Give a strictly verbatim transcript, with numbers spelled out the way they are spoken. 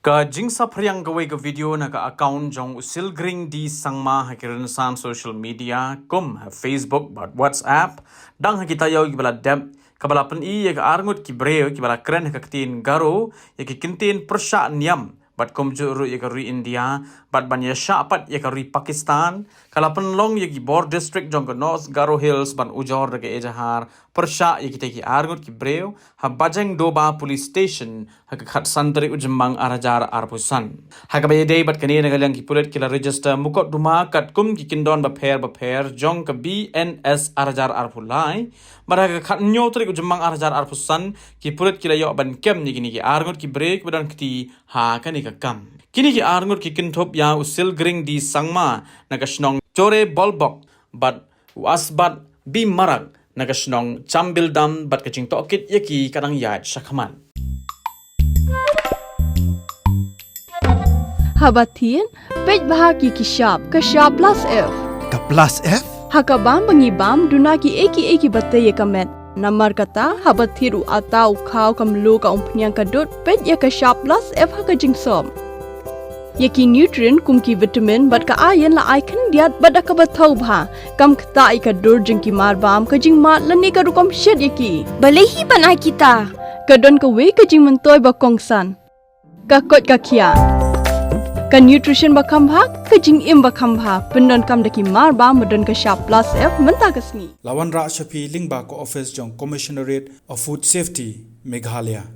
Ka jingsaphriang kawei ka video na ka account jong u Silgring D Sangma ha ki rynsan social media kum ha Facebook bad WhatsApp, dang ha ki taïew kiba la dep, kaba la pyni ïa ka arngut ki briew kiba la kren ha ka ktien Garo ïa ki kyntien pyrshah niam bad kumjuh ruh ïa ka ri India bad ban ïa shah pat ïa ka ri Pakistan, ka la pynlong ïa ki bor district jong ka North Garo Hills ban ujor da ka ejahar pyrshah ïa kita ki arngut ki briew ha Bajengdoba Police Station ha ka khatsan tarik u Jymmang arhajar arphew san. Ha kaba ïadei bad kane, na ka liang ki pulit ki la register mukotduma katkum ki kyndon bapher bapher jong ka B N S arhajar arphew lai. Bad ha ka khathynñiew tarik u Jymmang arhajar arphew san, ki pulit ki la ïoh ban kem ïa kine ki arngut ki briew kiba don kti ha kane ka kam. Kine ki arngut ki kynthup ïa u Silgring D Sangma na ka shnong Chore Bolbok bad u Asbat B Marak na ka shnong Chambildam, bad ka jingtohkit ïa ki ka dang ïaid shakhmat. Haba thied, peit bha ïa ki shap, ka shap plus F. Ka plus F? Ha ka bam ba ngi bam, duna kiei kiei kiba tei ïa ka met. Namar kata, haba thied u atta, u khaw, ka mluh, ka umphniang, ka dud, peit ïa ka shap plus F ha ka jingsop. Ïa ki nutrient kum ki vitamin bad ka iron la ai khyndiat bad da kaba thaw bha. Kam ktah ïa ka dur jong ki marbam, ka jingmad lane ka rukom shet ïa ki. Balei hi ban ai kita? Ka don kawei ka jingmyntoi ba kongsan. Ka koit ka khiah. Ka nutrition ba kham bha, ka jingim ba kham bha. Pyndonkam da ki marbam ba don ka shap plus F mynta ka sngi. La wanrah sha phi lyngba ka office jong Commissionerate of Food Safety, Meghalaya.